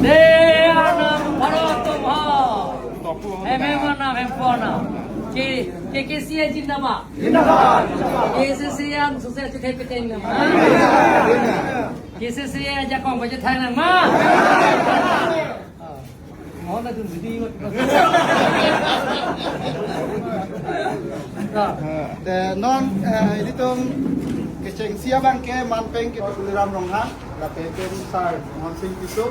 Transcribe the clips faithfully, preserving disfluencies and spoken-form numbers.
Dei arnam bharo atum ho. Hem hem arnam, hem pho arnam. K, KKCA zindabad. Zindabad. KCCA an sukses chethek peteng nama. KCCA ajakong pachethang nama. Mohon adun judi. Te non, eh, ilitum kechengsi abang ke manpeng ke Tuliram Ronghang, lapen pen Sar Mohan Singh Tisso.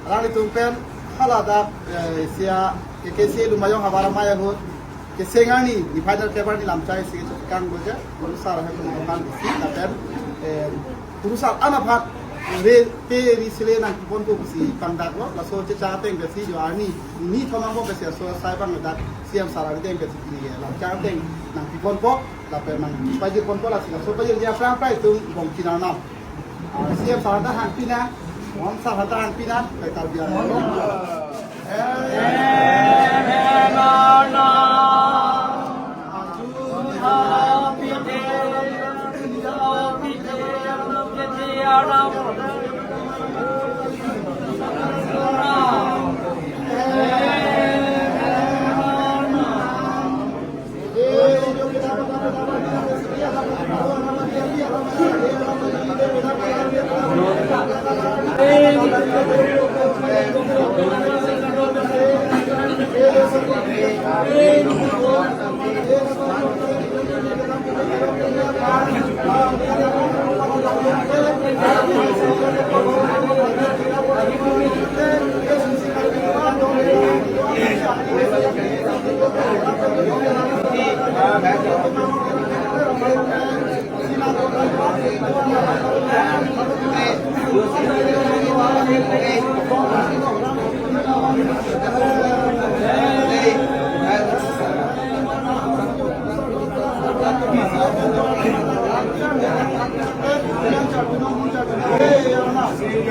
Alanglitum pen haladak, eh, sia, KKCA Lumayong Havar Amei ahut kecheng arni, ni final kebar ni lamchai si kang boja, Guru Sar ahem pen kan isi, lapen, eh, Guru Sar an aphan re, pe ri sele nangpiponpo pusi pangdaklo, laso checha ateng pensi jo arni, ni thomang bo pensi laso asai abang dak, CEM Sar arni ateng pensi pini ke, lamchai ateng nangpiponpo, lapen nangpajirponpo, lasi laso pajir dia prang prai tum bong kinarnam. Ah, CEM Sar ta hangpi na, Mohan Sar ta hangpi na, kai Karbi Anglong.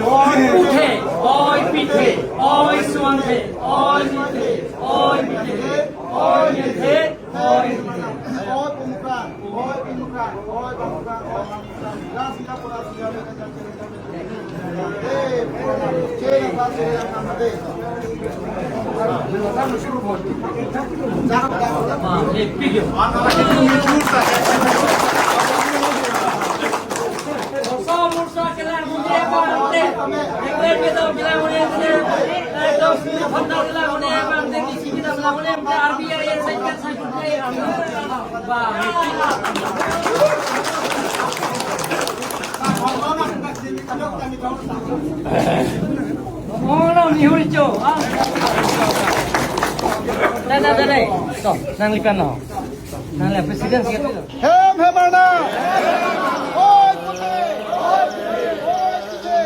Oi Puthe, oi Pithe, oi Suanthe, oi Nithe, oi Mithe, oi Nithe, oi Nithe, oi Pumukran, oi Pumukran, oi Pumukran, oi Pumukran. Oh, no, ni huri cho. Ah. Dai, dai, dai, dai. To, nanglikan lo. Nangli president siya. Hem hem arnam. Oi Puthe. Oi Puthe.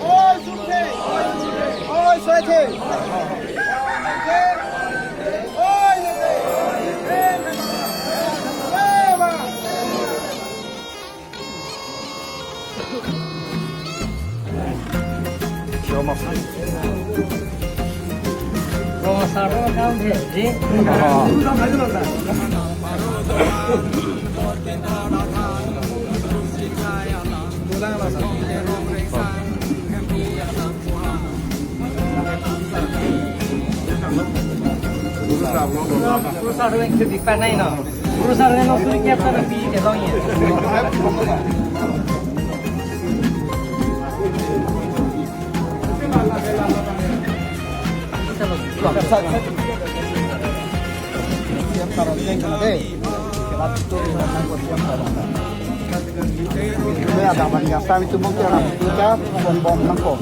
Oi Puthe. Oi Suanthe. Oi Nithe. Hem hem arnam. Guru Sar ring ke dipan nai no. Guru Sar ring no suri kep sa pi ke dong ye. Ini ada banyak kami tumbuk yang kita bom-bom nangkok.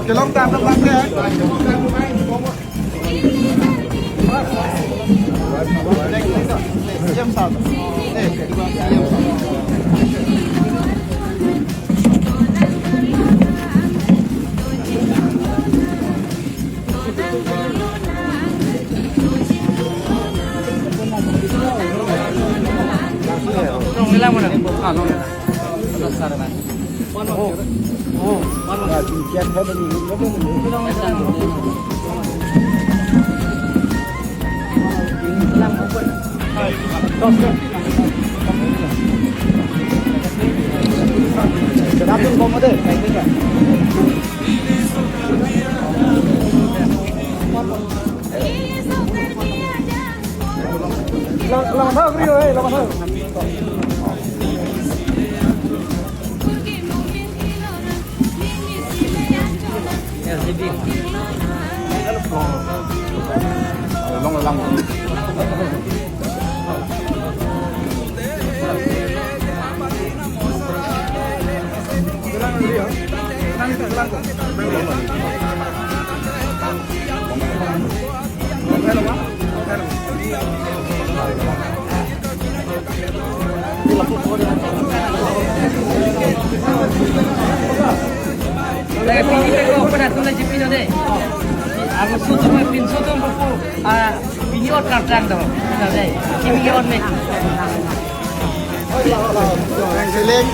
Kelong ta, kelong ta. Pini ke ko pernah tulis di pino deh. Aku susu main pin susu buku. Ah, pini ot kartang to. Pino deh. Kimi ot me. Select.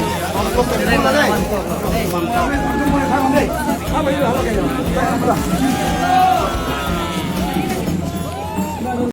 Select.